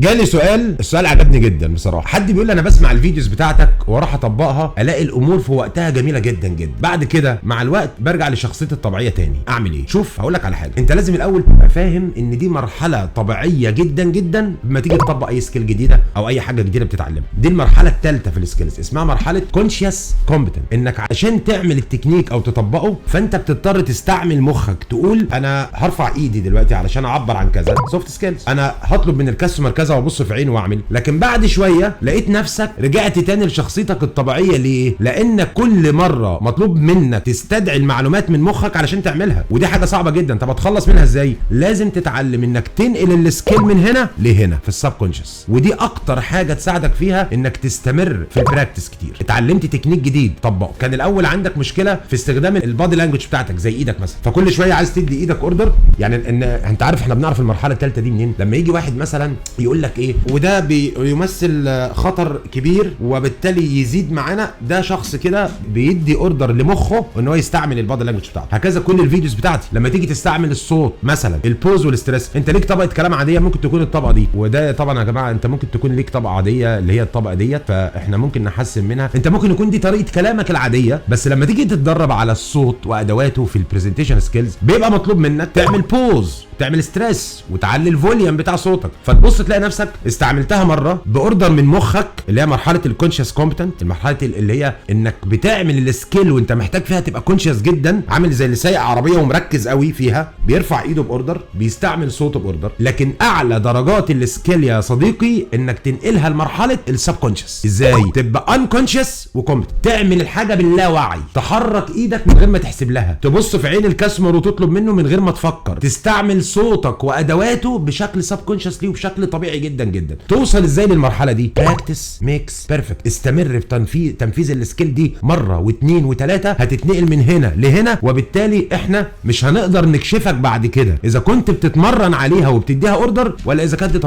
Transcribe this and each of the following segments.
جالي سؤال، السؤال عجبني جدا بصراحه. حد بيقول لي انا بسمع ال videos بتاعتك واروح اطبقها، الاقي الامور في وقتها جميلة جدا جدا، بعد كده مع الوقت برجع لشخصيتي الطبيعية تاني، اعمل ايه؟ شوف، هقول لك على حاجه. انت لازم الاول تبقى فاهم ان دي مرحلة طبيعية جدا جدا لما تيجي تطبق اي skill جديدة او اي حاجة جديدة بتتعلمها. دي المرحلة الثالثة في ال skills، اسمها مرحلة conscious competent. انك عشان تعمل التكنيك او تطبقه فانت بتضطر تستعمل مخك، تقول انا هرفع ايدي دلوقتي علشان اعبر عن كذا، soft skills، انا هطلب من ال customer كذا وابص في عينه واعمل. لكن بعد شوية لقيت نفسك رجعت تاني لشخصيتك الطبيعيه. ليه؟ لانك كل مرة مطلوب منك تستدعي المعلومات من مخك علشان تعملها، ودي حاجة صعبة جدا. طب اتخلص منها ازاي؟ لازم تتعلم انك تنقل ال skill من هنا لهنا في ال subconscious، ودي اكتر حاجة تساعدك فيها انك تستمر في ال practice كتير. اتعلمت تكنيك جديد، طبقه. كان الاول عندك مشكلة في استخدام ال body language بتاعتك زي ايدك مثلا، فكل شوية عايز تدي ايدك order. يعني ان انت عارف احنا بنعرف المرحلة الثالثة دي منين؟ لما يجي واحد مثلا يقول لك ايه، وده بيمثل خطر كبير وبالتالي يزيد معانا، ده شخص كده بيدي order لمخه ان هو يستعمل ال body language بتاعته. هكذا كل ال videos بتاعتي لما تيجي تستعمل الصوت مثلا، ال pause وال stress، انت ليك طبقه كلام عاديه، ممكن تكون الطبقة دي، وده طبعا يا جماعة انت ممكن تكون ليك طبقه عادية اللي هي الطبقة ديت، فاحنا ممكن نحسن منها. انت ممكن يكون دي طريقه كلامك العاديه، بس لما تيجي تتدرب على الصوت وادواته في ال presentation skills بيبقى مطلوب منك تعمل pause، تعمل stress، وتعلي ال volume بتاع صوتك. فتبص تلاقي نفسك استعملتها مرة ب order من مخك اللي هي مرحلة ال conscious competent، المرحلة اللي هي انك بتعمل ال skill وانت محتاج فيها تبقى conscious جدا، عامل زي اللي سايق عربية ومركز قوي فيها، بيرفع ايده ب order، بيستعمل صوته ب order. لكن اعلى درجات ال skill يا صديقي انك تنقلها لمرحلة ال subconscious. ازاي تبقى unconscious و competent؟ تعمل الحاجة باللاوعي، تحرك ايدك من غير ما تحسب لها، تبص في عين ال customer وتطلب منه من غير ما تفكر، تستعمل صوتك وادواته بشكل subconsciously وبشكل طبيعي جدا جدا. توصل ازاي للمرحلة دي؟ practice makes perfect. استمر في تنفيذ ال skill دي مرة واثنين وثلاثه، هتتنقل من هنا لهنا، وبالتالي احنا مش هنقدر نكشفك بعد كده اذا كنت بتتمرن عليها وبتديها order ولا اذا كانت دي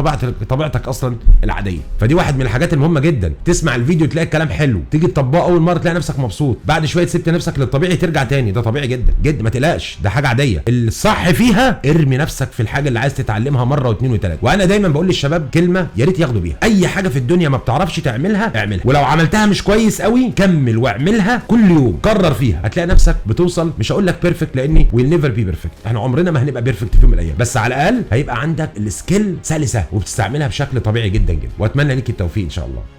طبيعتك اصلا العاديه. فدي واحد من الحاجات المهمة جدا. تسمع الفيديو تلاقي الكلام حلو، تيجي تطبقه اول مرة تلاقي نفسك مبسوط، بعد شوية سبت نفسك للطبيعي ترجع تاني. ده طبيعي جدا جدا، ما تقلقش، ده حاجة عاديه. الصح فيها ارمي نفسك في الحاجة اللي عايز تتعلمها مرة واثنين وثلاثه. وانا دايما بقول للشباب كلمة يا ريت ياخدوا بيها: اي حاجة في الدنيا ما بتعرفش تعملها اعملها، ولو عملتها مش كويس قوي كمل واعملها كل يوم، كرر فيها، هتلاقي نفسك بتوصل. مش هقول لك perfect لاني we'll never be perfect، احنا عمرنا ما هنبقى perfect في يوم من الايام، بس على الاقل هيبقى عندك ال skill سلسه وبتستعملها بشكل طبيعي جدا جدا. واتمنى ليك التوفيق ان شاء الله.